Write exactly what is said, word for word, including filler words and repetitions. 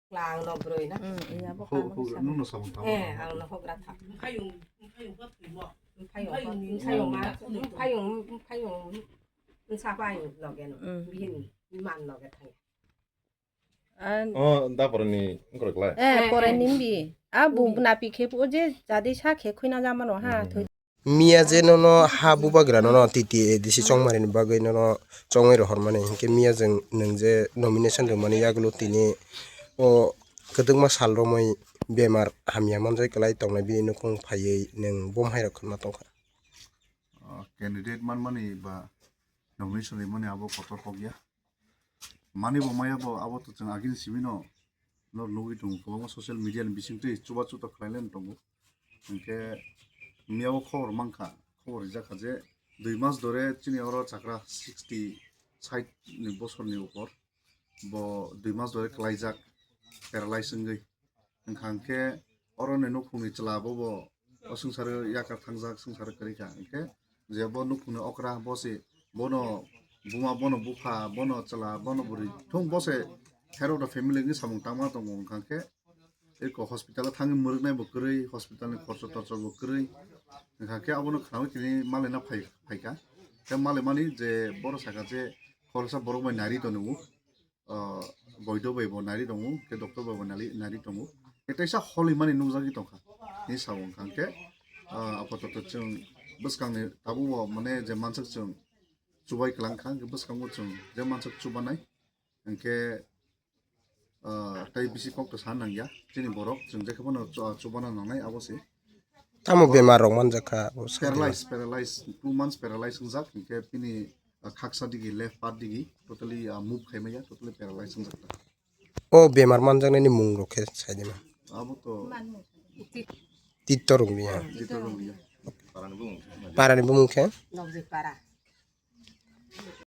Kla ang no broi na. Hmm, iya, bo Ho-, kamo ho-, sa. Nung no samung tamo Eh, tamo. Ang no hogra tha. Mpayung, mpayung ba thwimo. Mpayung, mpayung, mpayung, mpayung, mpayung, nsa pai loge no. Hmm. Bihin, man loge thang. An- Oh, da porani ngorok lai. Eh, eh, porani eh. Mbi. A bu Hmm. Napi khe o je jadi sa khe khuina jamano ha. Hmm. Thwi- Miya je nono ha bubagra nono T T A D C chongmani bagwi nono chongwi rohormani hinkhe miya jeng nwng je nomination rwmani yagulo tini o kwdwkma sal romwi bemar hamya manjai kwlai tongnai bini nukhung phaiwi nwng bom hairok khwnma tongkha. Ah, candidate manmani ba nomination rwmani abo kotor kok ya. Mani bo maya bo abo to chwng agini simi no, no nugwi tongo, kwbangma social media ni bisingtwi chubachu to khlailai tongo. Hinkhe miya o khobor mankha, khobor rijak kha je dui mas dore chini oro chakra sixty, sait ni bosor ni upor bo dui mas dore klaijak, paralyze wngwi. Wngkha hwnkhe oro ni nukhungni chwla bobo o swngcharo yakar thangjak, swngcharo kwrwi kha. Hwnkhe je bo nukhungni okra bo se bono buma, bono bupha, bono chwla, bono bwrwi thung bo se head of the family wngwi samung tangma tongo. Wngkha hwnkhe eko hospital o thangwi mwrwknai bo kwrwi, hospital ni khorcho torcho bo kwrwi. Wngkha hwnkhe abono khwnawi tini malaina phai, phaikha. Khe malaimani je borok sakha je khoroksa borok bai nari tongo. Ah, boido bai bo nari tongo, khe doctor bai bo nari, nari tongo. Khe teisa holi mani nukjagwi tongkha. Ni sabo wngkha hwnkhe, ah, apatot chwng bwskangni tabuk bo mane je mansak chwng chubai kwlang kha, hwnkhe bwskango chwng je mansak chubanai. Hwnkhe, ah, tei bisi kok to sa nangya. Chini borok chwng jekhe phano chu-, chubana nangnai abo se. Tamo bemar rok manjak kha, abo sakhe. Paralyze, paralyze, two months paralyze wngjak, hwnkhe bini, ah, khaksa digi, left part digi, totally, ah, move khaimaya, totally paralyze wngjak ta. O bemar manjaknani mung rok khe sai di ma. Abo to Titto rung ya. Titto rung ya. Parani bumung khe? Nokjwk para.